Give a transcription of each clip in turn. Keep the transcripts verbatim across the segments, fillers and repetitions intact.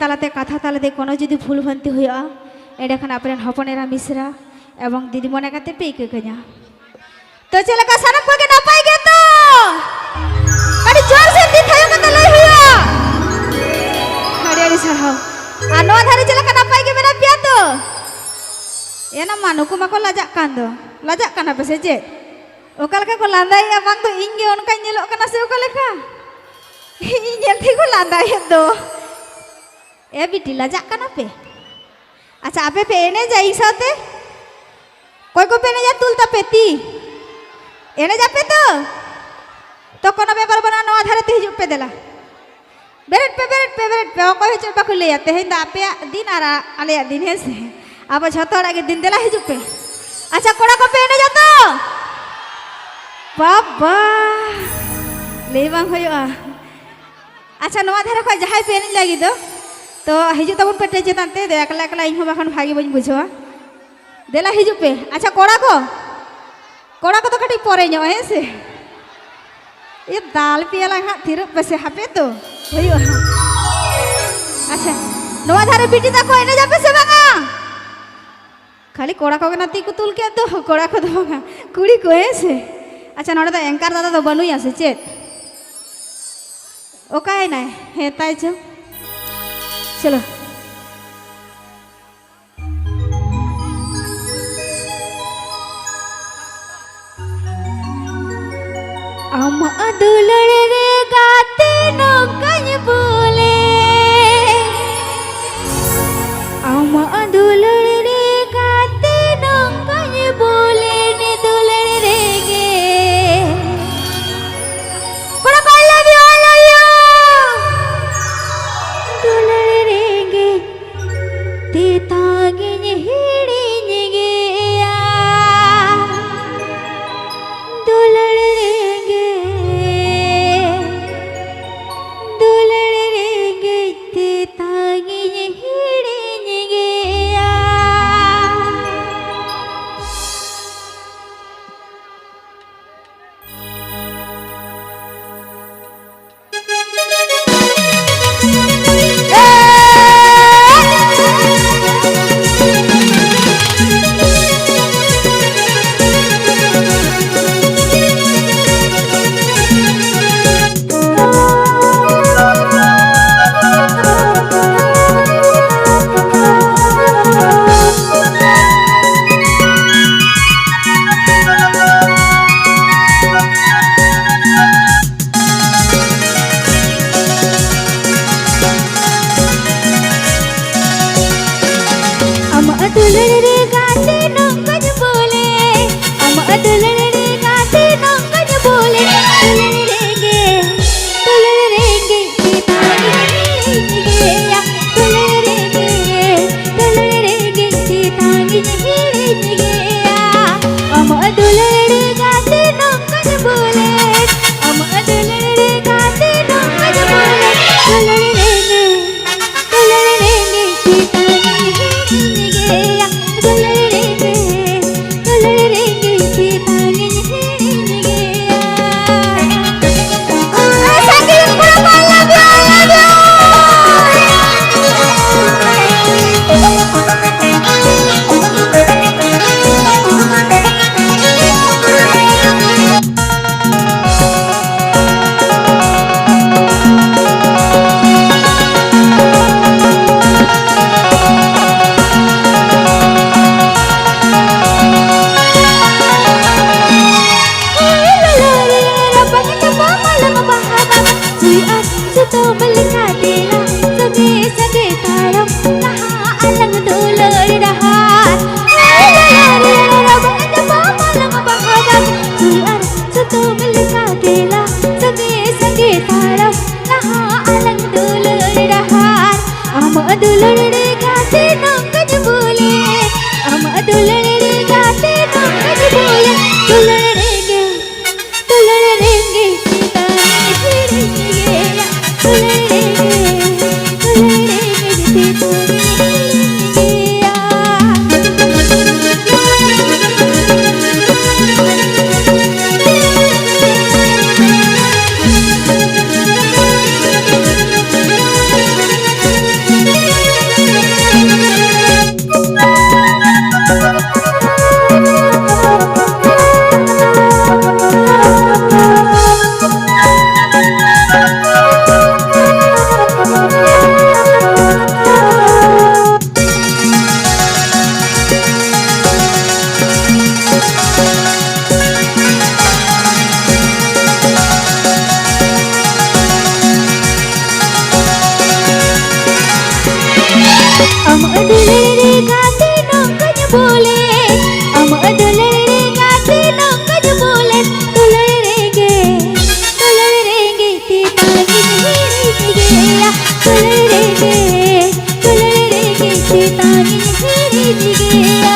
ᱛᱟᱞᱟᱛᱮ, ᱠᱟᱛᱷᱟ ᱛᱟᱞᱟᱛᱮ ᱠᱳᱱᱳ ᱡᱩᱫᱤ ᱵᱷᱩᱞ ᱵᱷᱟᱱᱛᱤ ᱦᱩᱭᱩᱜᱼᱟ, ᱮᱸᱰᱮᱠᱷᱟᱱ ᱟᱯᱮᱨᱮᱱ ᱦᱚᱯᱚᱱ ᱮᱨᱟ ᱢᱤᱥᱨᱟ ᱮᱵᱚᱝ ᱫᱤᱫᱤ ᱢᱚᱱᱮ ᱠᱟᱛᱮ ᱯᱮ ᱤᱠᱟᱹ ᱠᱟᱹᱧᱟ᱾ ᱛᱚ ᱪᱮᱫ ᱞᱮᱠᱟ, ᱥᱟᱱᱟᱢ ᱠᱚᱜᱮ ᱱᱟᱯᱟᱭ ᱜᱮᱛᱚ? ᱟᱹᱰᱤ ᱡᱳᱨ ᱥᱮ ᱛᱤ ᱛᱷᱟᱭᱚ ᱠᱟᱛᱮ ᱞᱟᱹᱭ ᱦᱩᱭᱩᱜᱼᱟ᱾ ᱟᱹᱰᱤ ᱟᱹᱰᱤ ᱥᱟᱨᱦᱟᱣ᱾ ᱟᱨ ᱱᱚᱣᱟ ᱫᱷᱟᱨᱮ ᱪᱮᱫ ᱞᱮᱠᱟ, ᱱᱟᱯᱟᱭ ᱜᱮ ᱢᱮᱱᱟᱜ ᱯᱮᱭᱟ ᱛᱚ? ᱮᱱᱟ ᱢᱟ, ᱱᱩᱠᱩ ᱢᱟᱠᱚ ᱞᱟᱡᱟᱜ ᱠᱟᱱ ᱫᱚ᱾ ᱞᱟᱡᱟᱜ ᱠᱟᱱᱟ ᱯᱮ ᱥᱮ ᱪᱮᱫ? ᱚᱠᱟ ᱞᱮᱠᱟ ᱠᱚ ᱞᱟᱸᱫᱟᱭᱮᱫᱼᱟ, ᱵᱟᱝ ᱫᱚ ᱤᱧ ᱜᱮ ᱚᱱᱠᱟᱧ ᱧᱮᱞᱚᱜ ᱠᱟᱱᱟ ᱥᱮ ᱚᱠᱟ ᱞᱮᱠᱟ? ᱤᱧ ᱧᱮᱞ ᱛᱮᱠᱚ ᱞᱟᱸᱫᱟᱭᱮᱫ ᱫᱚ᱾ ᱮ ᱵᱤᱴᱤ, ᱞᱟᱡᱟᱜ ᱠᱟᱱᱟ ᱯᱮ? ᱟᱪᱪᱷᱟ, ᱟᱯᱮ ᱯᱮ ᱮᱱᱮᱡᱟ ᱤᱧ ᱥᱟᱶᱛᱮ? ᱚᱠᱚᱭ ᱠᱚᱯᱮ ᱮᱱᱮᱡᱟ, ᱛᱩᱞ ᱛᱟᱯᱮ ᱛᱤ᱾ ᱮᱱᱮᱡ ᱟᱯᱮ ᱛᱚ? ᱛᱚ ᱠᱳᱱᱳ ᱵᱮᱯᱟᱨ ᱵᱟᱹᱱᱩᱜᱼᱟ, ᱱᱚᱣᱟ ᱫᱷᱟᱨᱮ ᱛᱮ ᱦᱤᱡᱩᱜ ᱯᱮ ᱫᱮᱞᱟ᱾ ᱵᱮᱨᱮᱫ ᱯᱮ, ᱵᱮᱨᱮᱫ ᱯᱮ, ᱵᱮᱨᱮᱫ ᱯᱮ᱾ ᱚᱠᱚᱭ ᱦᱚᱸ ᱪᱮᱫ ᱵᱟᱠᱚ ᱞᱟᱹᱭᱟ᱾ ᱛᱮᱦᱮᱧ ᱫᱚ ᱟᱯᱮᱭᱟᱜ ᱫᱤᱱ ᱟᱨ ᱟ-, ᱟᱞᱮᱭᱟᱜ ᱫᱤᱱ, ᱦᱮᱸ ᱥᱮ? ᱟᱵᱚ ᱡᱷᱚᱛᱚ ᱦᱚᱲᱟᱜ ᱜᱮ ᱫᱤᱱ᱾ ᱫᱮᱞᱟ ᱦᱤᱡᱩᱜ ᱯᱮ᱾ ᱟᱪᱪᱷᱟ, ᱠᱚᱲᱟ ᱠᱚᱯᱮ ᱮᱱᱮᱡᱟ ᱛᱚ? ᱵᱟᱵᱟ, ᱞᱟᱹᱭ ᱵᱟᱝ ᱦᱩᱭᱩᱜᱼᱟ᱾ ᱟᱪᱪᱷᱟ, ᱱᱚᱣᱟ ᱫᱷᱟᱨᱮ ᱠᱷᱚᱱ ᱡᱟᱦᱟᱸᱭ ᱯᱮ ᱮᱱᱮᱡ ᱞᱟᱹᱜᱤᱫ ᱫᱚ, ᱛᱚ ᱦᱤᱡᱩᱜ ᱛᱟᱵᱚᱱ ᱯᱮ ᱥᱴᱮᱡᱽ ᱪᱮᱛᱟᱱ ᱛᱮ᱾ ᱮᱠᱞᱟ ᱮᱠᱞᱟ ᱤᱧ ᱦᱚᱸ ᱵᱟᱠᱷᱟᱱ ᱵᱷᱟᱜᱮ ᱵᱟᱹᱧ ᱵᱩᱡᱷᱟᱹᱣᱟ᱾ ᱫᱮᱞᱟ ᱦᱤᱡᱩᱜ ᱯᱮ᱾ ᱟᱪᱪᱷᱟ, ᱠᱚᱲᱟ ᱠᱚ, ᱠᱚᱲᱟ ᱠᱚᱫᱚ ᱠᱟᱹᱴᱤᱡ ᱯᱚᱨᱮ ᱧᱚᱜ, ᱦᱮᱸ ᱥᱮ? ᱤᱭᱟᱹ, ᱫᱟᱞ ᱯᱮᱭᱟᱞᱟᱝ ᱦᱟᱸᱜ, ᱛᱷᱤᱨᱚᱜ ᱯᱮᱥᱮ, ᱦᱟᱯᱮ ᱛᱚ ᱦᱩᱭᱩᱜᱼᱟ ᱦᱟᱸᱜ᱾ ᱟᱪᱪᱷᱟ, ᱱᱚᱣᱟ ᱫᱷᱟᱨᱮ ᱵᱤᱴᱤ ᱛᱟᱠᱚ ᱮᱱᱮᱡ ᱟᱯᱮ ᱥᱮ ᱵᱟᱝᱟ? ᱠᱷᱟᱹᱞᱤ ᱠᱚᱲᱟ ᱠᱚᱜᱮ ᱱᱟᱛᱮ ᱠᱚ ᱛᱩᱞ ᱠᱮᱫ ᱫᱚ, ᱠᱚᱲᱟ ᱠᱚᱫᱚ ᱵᱟᱝᱟ, ᱠᱩᱲᱤ ᱠᱚ, ᱦᱮᱸ ᱥᱮ? ᱟᱪᱪᱷᱟ, ᱱᱚᱰᱮ ᱫᱚ ᱮᱝᱠᱟᱨ ᱫᱟᱫᱟ ᱫᱚ ᱵᱟᱹᱱᱩᱭᱟ ᱥᱮ ᱪᱮᱫ? ᱚᱠᱟᱭᱮᱱᱟᱭ? ᱦᱮᱸ, ᱛᱟᱭ ᱪᱚ᱾ ᱪᱚᱞᱚ᱾ ᱟᱢᱟᱜ ᱫᱩᱞᱟᱹᱲ ᱨᱮ ᱜᱟᱛᱮ ᱱᱚᱝᱠᱟᱧ ᱵᱚᱞᱮ, ᱟᱢᱟᱜ ᱫᱩᱞᱟᱹᱲ ᱨᱮ ᱜᱟᱛᱮ ᱱᱚᱝᱠᱟᱧ ᱵᱚᱞᱮ, ᱱᱮ ᱫᱩᱞᱟᱹᱲ ᱨᱮᱜᱮ᱾ ᱠᱚᱲᱟ ᱠᱚ, I love you, I love you᱾ ᱫᱩᱞᱟᱹᱲ ᱨᱮᱜᱮ ᱛᱮᱛᱟᱝᱤᱧ ᱦᱤᱲᱤᱧ ᱜᱮᱭᱟ, ᱫᱩᱞᱟᱹᱲ ᱨᱮᱸᱜᱮᱡ᱾ ᱫᱩᱞᱟᱹᱲ ᱨᱮ ᱜᱟᱛᱮ ᱱᱚᱝᱠᱟᱧ ᱵᱚᱞᱮ, ᱟᱢᱟᱜ ᱫᱩᱞᱟᱹᱲ ᱨᱮ ᱜᱟᱛᱮ ᱱᱚᱝᱠᱟᱧ ᱵᱚᱞᱮ᱾ ᱫᱩᱞᱟᱹᱲ ᱨᱮᱸᱜᱮᱡ, ᱫᱩᱞᱟᱹᱲ ᱨᱮᱸᱜᱮᱡ ᱪᱮᱛᱟᱱᱤᱧ ᱦᱤᱲᱤᱧ ᱜᱮᱭᱟ᱾ ᱫᱩᱞᱟᱹᱲ ᱨᱮᱸᱜᱮᱡ, ᱫᱩᱞᱟᱹᱲ ᱨᱮᱸᱜᱮᱡ ᱪᱮᱛᱟᱱᱤᱧ ᱦᱤᱲᱤᱧ ᱜᱮᱭᱟ᱾ ᱟᱢᱟᱜ ᱫᱩᱞᱟᱹᱲ ᱨᱮ ᱜᱟᱛᱮ ᱱᱚᱝᱠᱟᱧ ᱵᱚᱞᱮ, ᱟᱢᱟᱜ ᱫᱩᱞᱟᱹᱲ ᱨᱮ ᱜᱟᱛᱮ ᱱᱚᱝᱠᱟᱧ ᱵᱚᱞᱮ᱾ ᱫᱩᱞᱟᱹᱲ ᱨᱮᱸᱜᱮᱡ, ᱫᱩᱞᱟᱹᱲ ᱨᱮᱸᱜᱮᱡ ᱪᱮᱛᱟᱱᱤᱧ ᱦᱤᱲᱤᱧ ᱜᱮᱭᱟ᱾ ᱫᱩᱞᱟᱹᱲ ᱨᱮᱸᱜᱮᱡ, ᱫᱩᱞᱟᱹᱲ ᱨᱮᱸᱜᱮᱡ ᱪᱮᱛᱟᱱᱤᱧ ᱦᱤᱲᱤᱧ ᱜᱮᱭᱟ᱾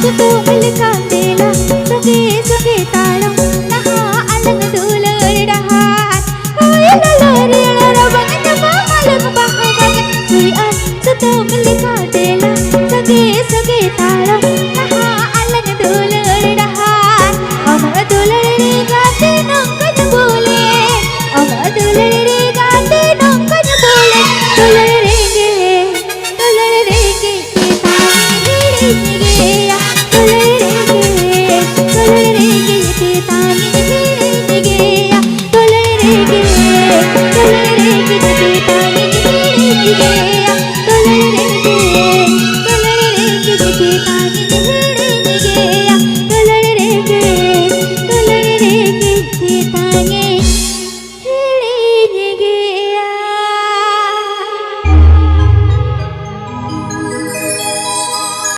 ᱥᱩᱛᱟᱹᱢ ᱞᱮᱠᱟ ᱛᱮᱞᱟ ᱥᱚᱸᱜᱮ ᱥᱚᱸᱜᱮ ᱛᱟᱲᱟᱢ ᱞᱟᱦᱟ ᱟᱞᱟᱝ ᱫᱩᱞᱟᱹᱲ ᱰᱟᱦᱟᱨ᱾ ᱦᱚᱭ ᱞᱚᱞᱚ ᱨᱮᱭᱟᱲ ᱨᱟᱵᱟᱝ ᱧᱟᱯᱟᱢ ᱟᱞᱟᱝ ᱵᱟᱦᱟ ᱵᱟᱜᱟᱱ᱾ ᱥᱩᱭ ᱟᱨ ᱥᱩᱛᱟᱹᱢ ᱞᱮᱠᱟ ᱛᱮᱞᱟ ᱥᱚᱸᱜᱮ ᱥᱚᱸᱜᱮ ᱛᱟᱲᱟᱢ ᱞᱟᱦᱟ ᱟᱞᱟᱝ ᱫᱩᱞᱟᱹᱲ ᱰᱟᱦᱟᱨ᱾ ᱟᱢᱟᱜ ᱫᱩᱞᱟᱹᱲ ᱨᱮ ᱜᱟᱛᱮ ᱱᱚᱝᱠᱟ